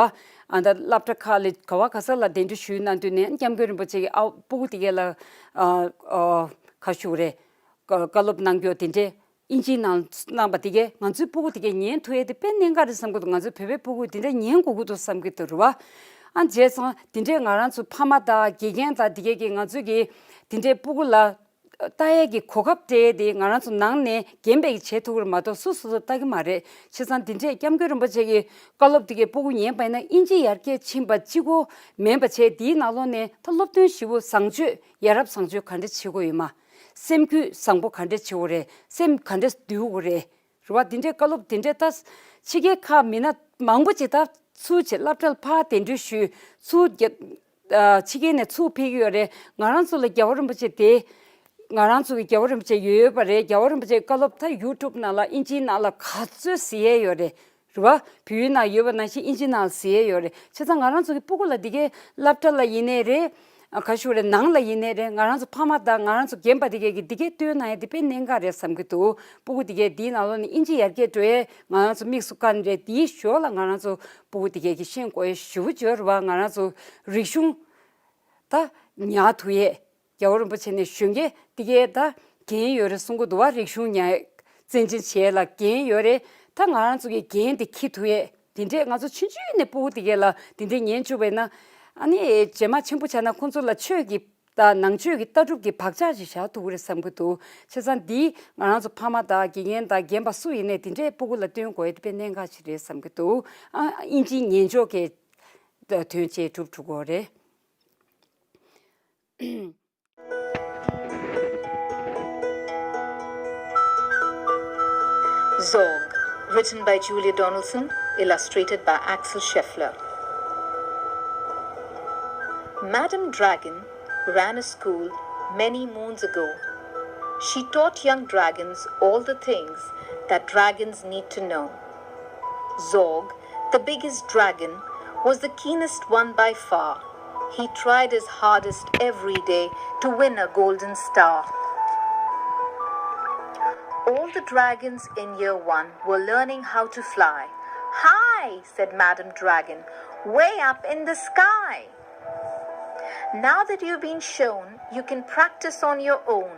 ཨ་ད་སློབ་གྲྭ་ཁག་ལ་ག་བ་ག་ས་ལ་གདན་འདྲེན་ཞུས་གནང་དུས་ནས་སྐྱབས་མགོན་རིན་པོ་ཆེ་གིས་ཨ་སྤུ་གུ་དེ་གས་ལ་ཨ་ཨ་ག་ཞུ་རེད། བཀའ་སློབ་གནང་རྒྱུ་དེ་འདྲས། དབྱིན་ཇིའི་ནང་གནང་པ་དེ་གས་ང་ཚོའི་སྤུ་གུ་དེ་གས་ཉན་ཐུབ་ཡས་དེ་དཔེ་གནད་འགག་རེད་བསམ་གྱི་འདུག་ང་ཚོའི་བོད་པའི་སྤུ་གུས་དེ་འདྲ་ཉན་དགོས་ཀྱི་འདུག་བསམ་གྱི་འདུག་རེད་བ། ཨ་བྱས་ཙང་དེ་འདྲས་ང་རང་ཚོ་ཕ་མ་དང་དགེ་རྒན་དང་དེ་གས་ཀྱིས་ང་ཚོའི་གི་དེ་འདྲས་སྤུ་གུ་ལ་ལྟ་ཡས་ཀྱི་གོ་སྐབས་སྤྲད་དེ་ང་རང་ཚོ་ནང་ནས་རྒན་པས་ཀྱིས་བྱེད་ཐུབ་ཀྱི་རེད་མ་གཏོགས་སུ་སོ་སོ་ལྟ་གི་མ་རེད། བྱས་ཙང་དེ་འདྲས་སྐྱབས་མགོན་རིན་པོ་ཆེ་གི་བཀའ་སློབ་དེ་གས་སྤུ་གུ་ཉན་པ་ཡིན་ན་དབྱིན་ཇི་ཡར་རྒྱས་ཕྱིན་པ་གཅིག་པོ་མིན་པ་བྱས། དེའི་ནང་ལོགས་ནས་ད་སློབ་སྟོན་ཞིབ་པོ་བཟང་སྤྱོད་ཡ་རབས་བཟང་སྤྱོད་ག་འདྲས་བྱེད་དགོས་ཡོད་མ། སེམས་རྒྱུད་བཟང་པོ་ག་འདྲས་བྱེད་དགོས་རེད། སེམས་ག་འདྲས་འདུལ་དགོས་རེད། རེད་བ། དེ་འདྲའི་བཀའ་སློབ་དེ་འདྲས་ད་ཕྱི་རྒྱལ་ཁག་མི་སྣ་མང་པོ་ཅིག་ད་ཚུར་བྱས་སློབ་གྲྭ་ལ་ཕར་གདན་འདྲེན་ཞུས། ཚུར་རྒྱ་ཨ་ཕྱི་རྒྱལ་ནས་ཚུར་ཕེབས་ཀྱི་ཡོད་རེད། ང་རང་ཚོ་ལ་རྒྱལ་བ་རིན་པོ་ཆེ་དེ། ང་རང་ཚོ་གི་རྒྱལ་བ་རིན་པོ་ཆེ་ཡོད་པ་རེད། རྒྱལ་བ་རིན་པོ་ཆེའི་བཀའ་སློབ་ད་ཡུ་ཊུབ་ནང་ལ་དབྱིན་ཇིའི་ནང་ལ་ག་ཚོད་གཟིགས་ཡས་ཡོད་རེད། རེད་བ། བོད་ཡིག་ནང་ཡོད་པ་ནང་བཞིན་དབྱིན་ཇི་ནང་གཟིགས་ཡས་ཡོད་རེད། བྱས་ཙང་ང་རང་ཚོ་གི་སྤུ་གུ་ལ་འདི་གའི་སློབ་གྲྭ་ལ་ཡིན་ནའི་རེད། ཨ་ག་ཞུ་རེད། ནང་ལ་ཡིན་ནའི་རེད། ང་རང་ཚོ་ཕ་མ་དང་ང་རང་ཚོ་རྒན་པ་འདི་གས་ཀྱིས་འདི་གས་སྟོན་གནང་ཡས་འདི་དཔེ་གནད་འགག་རེད་བསམ་གྱི་འདུག་སྤུ་གུ་འདི་གས་འདིའི་ནང་ལོགས་ནས་དབྱིན་ཇི་ཡར་རྒྱས་འགྲོ་ཡས་ང་རང་ཚོ་དམིགས་སུ་བཀར་ནས་རེད། དེའི་ཞོར་ལ་ང་རང་ཚོ་སྤུ་གུ་འདི་གས་ཀྱིས་ཤེས་དགོས་ཡས་ཞེ་པོ་ཅིག་ཡོད་རེད་བ། ང་རང་ཚོ་རིག་གཞུང་ད་ཉར་ཐུབ་ཡས། རྒྱལ་བ་རིན་པོ་ཆེ་ནས་གཞོན་སྐྱེས་འདི་གས་ད་འགན་ཡོད་རེད་གསུང་གི་འདུག་བ། རིག་གཞུང་ཉར་བཙན་སྦྱོང་བྱེད་ཡས་ལ་འགན་ཡོད་རེད། ད་ང་རང་ཚོ་གི་འགན་དེ་འཁྱེར་ཐུབ་ཡས། དེ་འདྲས་ང་ཚོ་ཆུང་ཆུང་ནས་སྤུ་གུ་དེ་གས་ལ་དེ་འདྲས་ཉན་བཅུག་པ་ཡིན་ན། ཨ་ནི་རྗེས་མ་ཆེན་པོ་ཆགས་ན་ཁོང་ཚོ་ལ་ཆོས་ཀྱི་ད་ནང་ཆོས་ཀྱི་ལྟ་གྲུབ་ཀྱི་བག་ཆགས་ཤིག་བཞག་ཐུབ་ཀྱི་རེད་བསམ་གྱི་འདུག་བྱས་ཙང་འདི་ང་རང་ཚོ་ཕ་མ་དང་དགེ་རྒན་དང་རྒན་པ་སུ་ཡིན་ནའི་དེ་འདྲས་སྤུ་གུ་ལ་སྟོན་དགོས་ཡས་དེ་དཔེ་གནད་འགག་ཅིག་རེད་བསམ་གྱི་འདུག་ཨ་དབྱིན་ཇིའི་ཉན་འཇོག་གི་དོན་བྱས་གྲུབ་འགྲོ་གི་རེད། Zog, written by Julia Donaldson, illustrated by Axel Scheffler. Madam Dragon ran a school many moons ago. She taught young dragons all the things that dragons need to know. Zog, the biggest dragon, was the keenest one by far. He tried his hardest every day to win a golden star. All the dragons in year one were learning how to fly. "High," said Madam Dragon, "way up in the sky." "Now that you've been shown, you can practice on your own,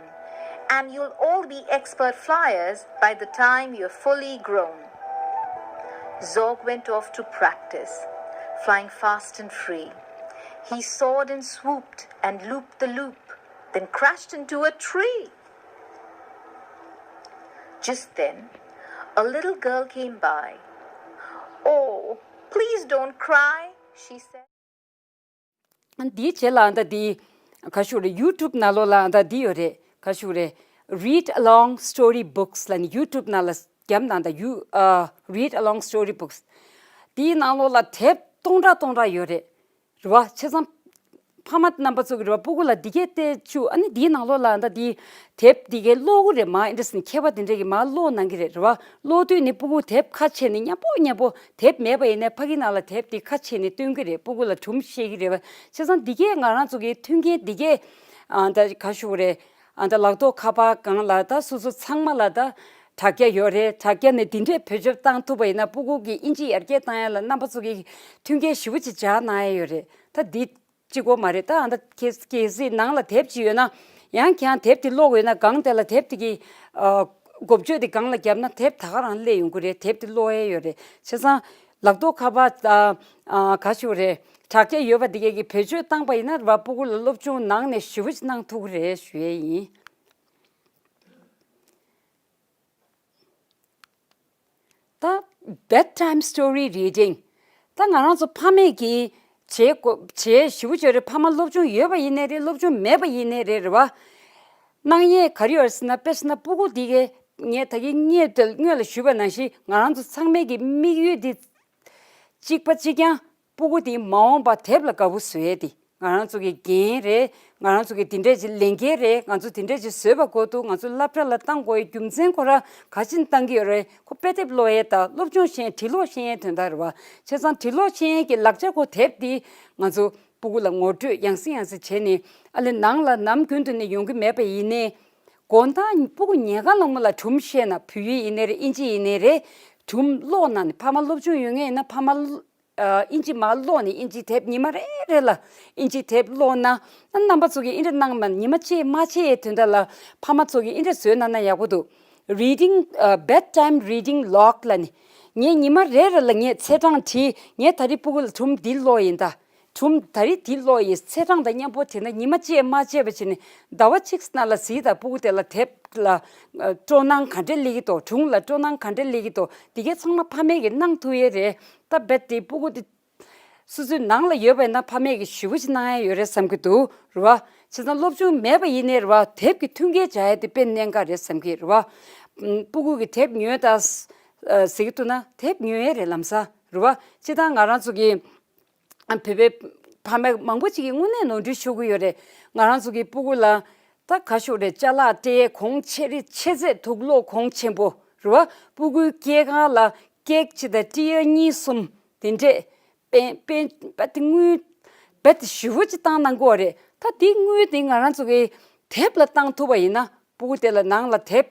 and you'll all be expert flyers by the time you're fully grown." Zog went off to practice, flying fast and free. He soared and swooped and looped the loop, then crashed into a tree. Just then, a little girl came by. Oh, please don't cry, she said. འདིའི་རྗེས་ལ་ཨ་ད་འདི་ག་ཞུ་རེད། ཡུ་ཊུབ་ནང་ལོགས་ལ་ཨ་ད་འདི་ཡོད་རེད། ག་ཞུ་རེད། Read Along Story Books ལབ་ནི་ཡུ་ཊུབ་ནང་ལ་རྒྱབ་ནང་ད་ཡུ་ཨ་Read Along Story Books། འདིའི་ནང་ལོགས་ལ་དེབ་སྟོང་ཕྲག་སྟོང་ཕྲག་ཡོད་རེད། རེད་བ། བྱས་ཙང་ཕ་མ་རྣམ་པ་ཚོ་གི་རེད་བ། སྤུ་གུ་ལ་འདི་གས་བལྟས་བཅུག་ཨ་ནི་འདིའི་ནང་ལོགས་ལ་ཨ་ད་འདི་དེབ་འདི་གས་ཀློག་གི་རེད། མ་ཨིན་ཊི་རེ་སི་ཊི་མཁས་པ་དེ་འདྲས་ཀྱིས་མ་ཀློག་གནང་གི་རེད། རེད་བ། ཀློག་དུས་ནི་སྤུ་གུ་དེབ་ཁ་ཕྱེ་ནས་མཉམ་པོ་མཉམ་པོ་དེབ་མེད་པ་ཡིན་ནའི་ཕ་གི་ནང་ལ་དེབ་དེ་ཁ་ཕྱེ་ནས་སྟོན་གི་རེད། སྤུ་གུ་ལ་སྒྲུང་བཤད་གི་རེད་བ། བྱས་ཙང་འདི་གས་ང་རང་ཚོ་གི་མཐུན་རྐྱེན་འདི་གས་ཨ་ད་ག་ཞུ་རེད། ཨ་ད་ལག་ཐོག་ཁ་པར་སྒང་ལ་ད་སོ་སོ་ཚང་མ་ལ་ད་དྲ་རྒྱ་ཡོད་རེད། དྲ་རྒྱ་ནས་འདི་འདྲས་བེད་སྤྱོད་བཏང་ཐུབ་པ་ཡིན་ན་སྤུ་གུ་གི་ཨིན་ཇི་ཡར་རྒྱས་བཏང་ཡ་ལ་རྣམ་པ་ཚོ་གི་མཐུན་རྐྱེན་ཞེ་པོ་ཅིག་སྦྱར་གནང་ཡ་ཡོད་རེད། ད་འདི་གཅིག་པོ་མ་རེད། ད་ཨ་ད་གལ་གལ་སྲིད་ནང་ལ་དེབ་ཅིག་ཡོད་ན་ཡང་ཁྱེད་རང་དེབ་དེ་ཀློག་ཡོད་ན་སྒང་དེ་ལ་དེབ་དེ་གི་ཨ་འགོ་བརྗོད་དེ་སྒང་ལ་བརྒྱབ་ན་དེབ་ད་ག་རང་སླེབས་ཡོང་གི་རེད། དེབ་དེ་ཀློག་ཡས་ཡོད་རེད། བྱས་ཙང་ལག་ཐོག་ཁ་པར་ཨ་ཨ་ག་ཞུ་རེད། དྲ་རྒྱ་ཡོད་པ་དེ་གས་ཀྱི་བེད་སྤྱོད་བཏང་པ་ཡིན་ན་རེད་བ། སྤུ་གུ་ལ་སློབ་སྦྱོང་ནང་ནས་ཞེ་པོ་ཅིག་གནང་ཐུབ་ཀྱི་རེད་ཞུ་ཡས་ཡིན། ད་bedtime story reading། ད་ང་རང་ཚོ་ཕ་མས་ཀྱིས་བྱེད་དགོས་བྱེད་ཞེ་པོ་ཅིག་ཡོད་རེད། ཕ་མ་སློབ་སྦྱོང་ཡོད་པ་ཡིན་ནའི་རེད། སློབ་སྦྱོང་མེད་པ་ཡིན་ནའི་རེད། རེད་བ། གནང་ཡས་ག་རེ་ཡོད་རེད་ཟེར་ན། དཔེར་ན་སྤུ་གུ་འདི་གས་ངས་ད་གིན་སྔོན་དེ་སྔོན་ལ་ཞུས་པ་ནང་བཞིན་ང་རང་ཚོ་ཚང་མའི་གི་དམིགས་ཡུལ་འདི་གཅིག་པ་གཅིག་རྐྱང་། སྤུ་གུ་དེ་མ་འོངས་པ་དེབ་ལ་དགའ་བོ་བཟོ་ཡས་དེ་ང་རང་ཚོ་གི་འགན་རེད། ང་རང་ཚོ་གི་དེ་འདྲས་ཀྱི་ལས་འགན་རེད། ང་ཚོ་དེ་འདྲས་ཀྱི་བཟོས་པ་དགོས་འདུག་ང་ཚོ་སློབ་གྲྭ་ལ་བཏང་དགོས་ཡའི་རྒྱུ་མཚན་ཁོ་རང་ག་ཅི་བཏང་གི་ཡོད་རེད། ཁོ་དཔེ་དེབ་ཀློག་ཡས་དང་སློབ་སྦྱོང་ཤེས་ཡས་འབྲི་ཀློག་ཤེས་ཡས་དོན་དག་རེད་བ། བྱས་ཙང་འབྲི་ཀློག་ཤེས་ཡས་ཀྱི་ལག་ཆ་ཁོ་དེབ་དེ་ང་ཚོ་སྤུ་གུ་ལ་ངོ་སྤྲོད་ཡང་སེ་ཡང་སེ་བྱས་ནས་ཨ་ལེ་ནང་ལ་ནམ་རྒྱུན་དུ་ནས་ཡོང་གི་མེད་པ་ཡིན་ནའི་དགོང་དག་སྤུ་གུ་ཉལ་ཁ་ལ་མོ་ལ་སྒྲུང་བཤད་ན། བོད་ཡིག་ཡིན་ནའི་རེད། ཨིན་ཇི་ཡིན་ནའི་རེད། སྒྲུང་ཀློག་ན་ནི་ཕ་མ་སློབ་སྦྱོང་ཡོད་མཁན་ཡིན་ན་ཕ་མ་ཨ་ཨིན་ཇི་མར་ཀློག་ནས་ཨིན་ཇི་དེབ་ཉི་མ་རེ་རེ་ལ་ཨིན་ཇི་དེབ་ཀློག་ན། རྣམ་པ་ཚོ་གིས་ཨིན་ཇི་གནང་མ་ཉི་མ་གཅིག་མ་ཆད་དོན་དག་ལ་ཕ་མ་ཚོ་གིས་ཨིན་ཇི་བཟོས་གནང་ན་ཡག་པོ་འདུག Reading ཨ་bedtime reading log ལབ་ནི། ངས་ཉི་མ་རེ་རེ་ལ་ངས་ཚེས་གྲངས་བྲིས། ངས་ད་རེས་སྤུ་གུ་ལ་སྒྲུང་འདི་ཀློག་ཡིན་ད། སྒྲུང་ད་རེས་འདི་ཀློག་ཡིན། ཚེས་གྲངས་དང་མཉམ་པོ་བྲིས་ན་ཉི་མ་གཅིག་མ་ཆད་པ་བྱས་ནས་ཟླ་བ་གཅིག་ནང་ལ་གཟིགས་དང་། སྤུ་གུ་དེ་ལ་དེབ་ལ་ཨ་སྤྲོ་སྣང་ག་འདྲ་སླེབས་ཀྱི་འདུག་སྒྲུང་ལ་སྤྲོ་སྣང་ག་འདྲ་སླེབས་ཀྱི་འདུག་འདི་གའི་ཚང་མ་ཕ་མས་ཀྱིས་གནང་ཐུབ་ཡས་རེད། ད་རྦད་དེ་སྤུ་གུ་དེ་སོ་སོའི་ནང་ལ་ཡོད་པ་ཡིན་ན་ཕ་མས་ཀྱིས་ཞེ་པོ་ཅིག་གནང་ཡས་ཡོད་རེད་བསམ་གྱི་འདུག་རེད་བ། བྱས་ཙང་སློབ་སྦྱོང་མེད་པ་ཡིན་ནའི་རེད་བ། དེབ་ཀྱི་མཐུན་རྐྱེན་སྦྱར་ཡས་དེ་དཔེ་གནད་འགག་རེད་བསམ་གྱི་རེད་བ། ཨམ་སྤུ་གུ་གིས་དེབ་ཉོས་ད་ཟེར་གྱི་འདུག་ན་དེབ་ཉོ་ཡས་རེད་ལམ་སང་རེད་བ། སྤྱིར་བཏང་ང་རང་ཚོ་གི་ཨ་བོད་པའི་ཕ་མ་མང་པོ་ཅིག་གིས་དངོས་གནས་ནོར་འཁྲུལ་ཤོར་གྱི་ཡོད་རེད། ང་རང་ཚོ་གི་སྤུ་གུ་ལ་ད་ག་ཞུ་རེད། ཅ་ལག་སྤྲད་ཡས་གོང་ཆེ་རེད། ཆེ་ཚད་དུག་སློག་གོང་ཆེན་པོ་རེད་བ། སྤུ་གུའི་སྐྱེས་སྐར་ལ་ཀེག་གཅིག་དང་ཀྲི་ཡ་གཉིས་གསུམ་དེ་འདྲས་པེན་པེན་པ་དེ་དངུལ་རྦད་དེ་ཞེ་པོ་ཅིག་བཏང་གནང་གི་ཡོད་རེད། ད་དེ་དངུལ་དེ་ང་རང་ཚོ་གི་དེབ་ལ་བཏང་ཐུབ་པ་ཡིན་ན། སྤུ་གུ་དེ་ལ་ནང་ལ་དེབ་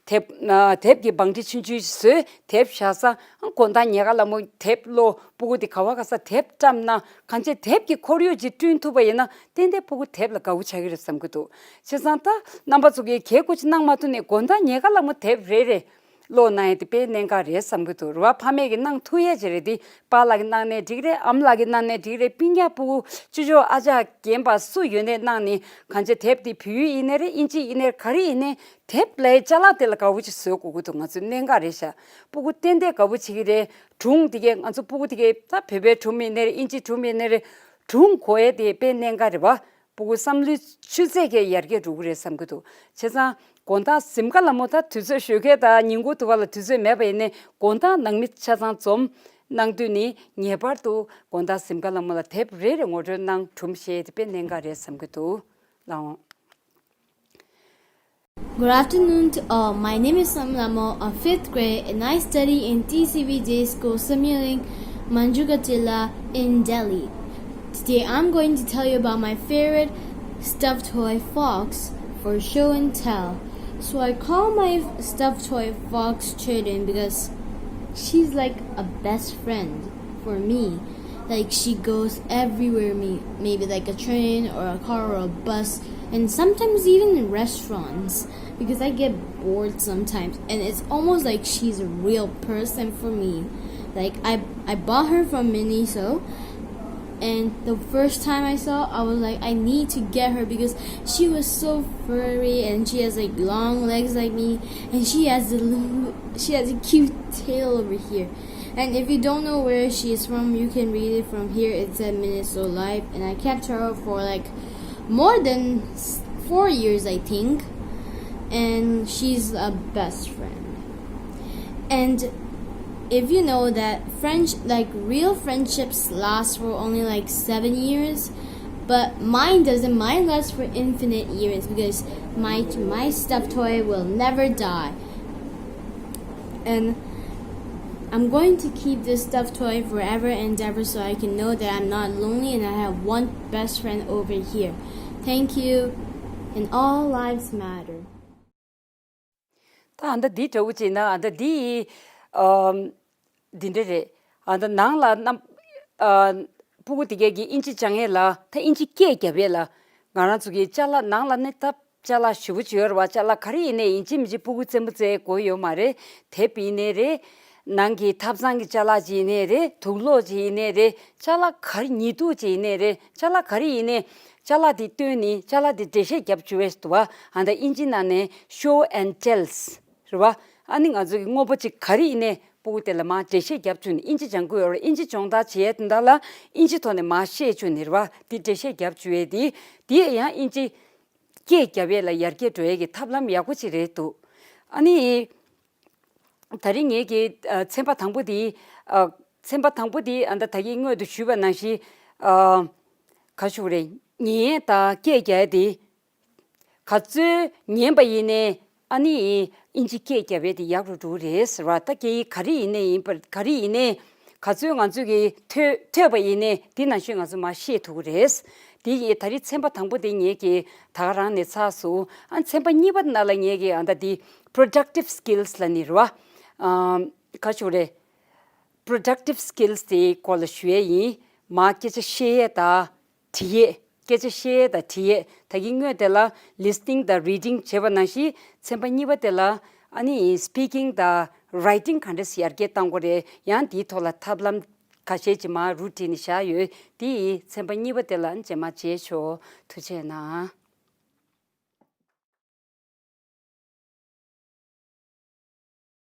དེབ་ཨ་དེབ་ཀྱི་བང་སྒྲིག་ཆུང་ཆུང་ཞིག་བཟོས། དེབ་བཞག་ས། ཨ་དགོང་དག་ཉལ་ཁ་ལ་མོ་དེབ་ཀློག་སྤུ་གུ་དེ་ག་བ་ག་ས་དེབ་བཀྲམ་ན། གང་ཅི་དེབ་ཀྱི་ཁོར་ཡུག་ཅིག་བསྐྲུན་ཐུབ་པ་ཡིན་ན་ཏན་ཏན་སྤུ་གུ་དེབ་ལ་དགའ་བོ་ཆགས་ཀྱི་རེད་བསམ་གྱི་འདུག་བྱས་ཙང་ད་རྣམ་པ་ཚོ་གིས་གལ་དགོས་ཅིག་གནང་མ་ཐུབ་ནའི་དགོང་དག་ཉལ་ཁ་ལ་མོ་དེབ་རེ་རེ་ཀློག་གནང་ཡས་དེ་དཔེ་གནད་འགག་རེད་བསམ་གྱི་འདུག་རེད་བ། ཕ་མས་ཀྱིས་གནང་ཐུབ་ཡས་ཅིག་རེད་དེ། པཱ་ལགས་ཀྱིས་གནང་ནའི་འགྲིག་རེད། ཨ་མ་ལགས་ཀྱིས་གནང་ནའི་འགྲིག་རེད། སྤུན་ཀྱག་སྤུ་གུ་ཅོ་ཅོ་ཨ་ཅག་རྒན་པ་སུ་ཡོད་ནའི་གནང་ནས། གང་ཅི་དེབ་དེ་བོད་ཡིག་ཡིན་ནའི་རེད། ཨིན་ཇི་ཡིན་ནའི་ག་རེ་ཡིན་ནའི་དེབ་ལ་ཡི་ཅ་ལག་དེ་ལ་དགའ་བོ་ཅིག་བཟོ་དགོས་ཀྱི་འདུག་ང་ཚོའི་གནད་འགག་རེད་ཤག་སྤུ་གུ་ཏན་ཏན་དགའ་བོ་བྱེད་ཀྱི་རེད། སྒྲུང་དེ་གས་ང་ཚོ་སྤུ་གུ་དེ་གས་ད་བོད་པའི་སྒྲུང་ཡིན་ནའི་རེད། ཨིན་ཇིའི་སྒྲུང་ཡིན་ནའི་རེད། སྒྲུང་གོ་ཡས་དེ་དཔེ་གནད་འགག་རེད་བ། སྤུ་གུ་བསམ་བློའི་ཆུ་ཚད་ཀྱང་ཡར་རྒྱས་འགྲོ་གི་རེད་བསམ་གྱི་འདུག་བྱས་ཙང་དགོང་དག་གཟིམ་ཁ་ལ་མོ་ད་དུས་ཚོད་ཞོགས་ཀས་དང་ཉིན་གུང་དུ་བ་ལ་དུས་ཚོད་མེད་པ་ཡིན་ནའི་དགོང་དག་ནང་མི་ཆ་ཚང་འཛོམས་གནང་དུས་ནི་ངེས་པར་དུ་དགོང་དག་གཟིམ་ཁ་ལ་མོ་ལ་དེབ་རེ་རེ་ངོ་སྤྲོད་གནང་། སྒྲུང་བཤད་དེ་དཔེ་གནད་འགག་རེད་བསམ་གྱི་འདུག་ལགས་འོང་། Good afternoon to all. My name is Sam Lamo of fifth grade and I study in T C V J School Samyuling Manjugachila in Delhi. Today I'm going to tell you about my favorite stuffed toy fox for show and tell. So I call my stuffed toy fox Children because she's like a best friend for me. Like she goes everywhere me, maybe like a train or a car or a bus, and sometimes even in restaurants because I get bored sometimes and it's almost like she's a real person for me. Like I I bought her from Miniso and the first time I saw, I was like, I need to get her because she was so furry and she has like long legs like me, and she has a little, she has a cute tail over here. And if you don't know where she's from, you can read it from here. It said Minnesota Life, and I kept her for like more than s- four years, I think. And she's a best friend. And if you know that French, like, real friendships last for only like seven years, but mine doesn't. Mine lasts for infinite years because my my stuffed toy will never die. And I'm going to keep this stuffed toy forever and ever so I can know that I'm not lonely and I have one best friend over here. Thank you. And all lives matter. ད་ཨ་ད་འདི་འདྲ་བོ་ཅིག་ན་ཨ་ད་འདི་ཨམ། འདི་འདྲ་རེད། ཨ་ད་ནང་ལ་རྣམ་ཨ། སྤུ་གུ་དེ་གས་ཀྱི་ཨིན་ཇི་སྦྱང་ཡས་ལ་ད་ཨིན་ཇི་སྐད་རྒྱབ་ཡས་ལ་ང་རང་ཚོ་གི་ཅ་ལག་ནང་ལ་ནི་ད་ཅ་ལག་ཞེ་པོ་ཅིག་ཡོད་རེད་བ། ཅ་ལག་ག་རེ་ཡིན་ནའི་ཡིན་གཅིག་མིན་གཅིག་སྤུ་གུ་རྩེད་མོ་རྩེ་དགོས་ཡོད་མ་རེད། དེབ་ཡིན་ནའི་རེད། ནང་གི་ཐབ་ཚང་གི་ཅ་ལག་ཅིག་ཡིན་ནའི་རེད། དུག་ལོག་ཅིག་ཡིན་ནའི་རེད། ཅ་ལག་ག་རེ་ཉི་གདུགས་ཅིག་ཡིན་ནའི་རེད། ཅ་ལག་ག་རེ་ཡིན་ནའི་ཅ་ལག་དེ་བཏོན་ནས་ཅ་ལག་དེ་འགྲེལ་བཤད་རྒྱབ་བཅུག་པས་འདུག་བ། ཨ་ད་ཨིན་ཇི་ནང་ནས་show and tells རེད་བ། ཨ་ནི་ང་ཚོ་གི་དངོས་པོ་ཅིག་ག་རེ་ཡིན་ནའི་སྤུ་གུ་དེ་ལ་མར་འགྲེལ་བཤད་རྒྱབ་བཅུག་ནས་ཨིན་ཇི་སྦྱང་གི་ཡོད་རེད། ཨིན་ཇི་སྦྱོང་བརྡར་བྱེད་ཡས་དེ་འདྲ་ལ་ཨིན་ཇི་ཐོག་ནས་མར་བཤད་བཅུག་ནས་རེད་བ། དེ་འགྲེལ་བཤད་རྒྱབ་བཅུག་ཡས་དེ་དེ་ཡང་ཨིན་ཇི་སྐད་རྒྱབ་ཡས་ལ་ཡར་རྒྱས་འགྲོ་ཡས་ཀྱི་ཐབས་ལམ་ཡག་པོ་ཅིག་རེད་འདུག་ཨ་ནི། ད་རིང་ངེད་ཀྱི་ཨ། ཚན་པ་དང་པོ་དེ། ཨ། ཚན་པ་དང་པོ་དེ་ཨ་ད་ད་གིན་སྔོན་དུ་ཞུས་པ་ནང་བཞིན། ཨ། ག་ཞུ་དགོས་རེད། ཉན་ཡས་དང་སྐད་རྒྱག་ཡས་དེ། ག་ཚོད་ཉན་པ་ཡིན་ནའི་ཨ་ནི་ཨིན་ཇི་སྐད་རྒྱབ་ཡས་དེ་ཡག་རུ་འགྲོ་གི་རེད་ཟེར་བ། ད་སྐད་ཡིག་ག་རེ་ཡིན་ནའི་ཡིན་པར་ག་རེ་ཡིན་ནའི་ག་ཚོད་ང་ཚོས་ཀྱི་ཐོས་ཐོས་པ་ཡིན་ནའི་དེ་ནང་བཞིན་ང་ཚོ་མར་ཤེས་ཐུབ་ཀྱི་རེད། དེ་ཡིས་ད་རེས་ཚན་པ་དང་པོ་དེ་ངེད་ཀྱིས་ད་ག་རང་ནས་ཚར་སོང་། ཨ་ཚན་པ་གཉིས་པ་ནང་ལ་ངེད་ཀྱིས་ཨ་ད་དེ་productive skills ལབ་ནི་རེད་བ། ཨ་ག་ཞུ་དགོས་རེད། productive skills དེའི་སྐོར་ལ་ཞུ་ཡས་ཡིན། མར་སྐད་ཆ་བཤད་ཡས་དང་། བྲིས་ཡས། སྐད་ཆ་བཤད་ཡས་དང་བྲིས་ཡས། ད་གིན་སྔོན་དེ་ལ་listening དང་reading བྱས་པ་ནང་བཞིན་ཚན་པ་གཉིས་པ་དེ་ལ་ཨ་ནི་speaking དང་writing ག་འདྲས་ཡར་རྒྱས་གཏང་དགོས་རེད། ཡང་དེའི་ཐོག་ལ་ཐབས་ལམ་ཁ་ཤས་ཅིག་མར་རུ་བྲིས་ནས་བཞག་ཡོད། དེ་ཡིས་ཚན་པ་གཉིས་པ་དེ་ལ་རྗེས་མ་བྱས་ཆོག་ཐུགས་རྗེ་གནང་།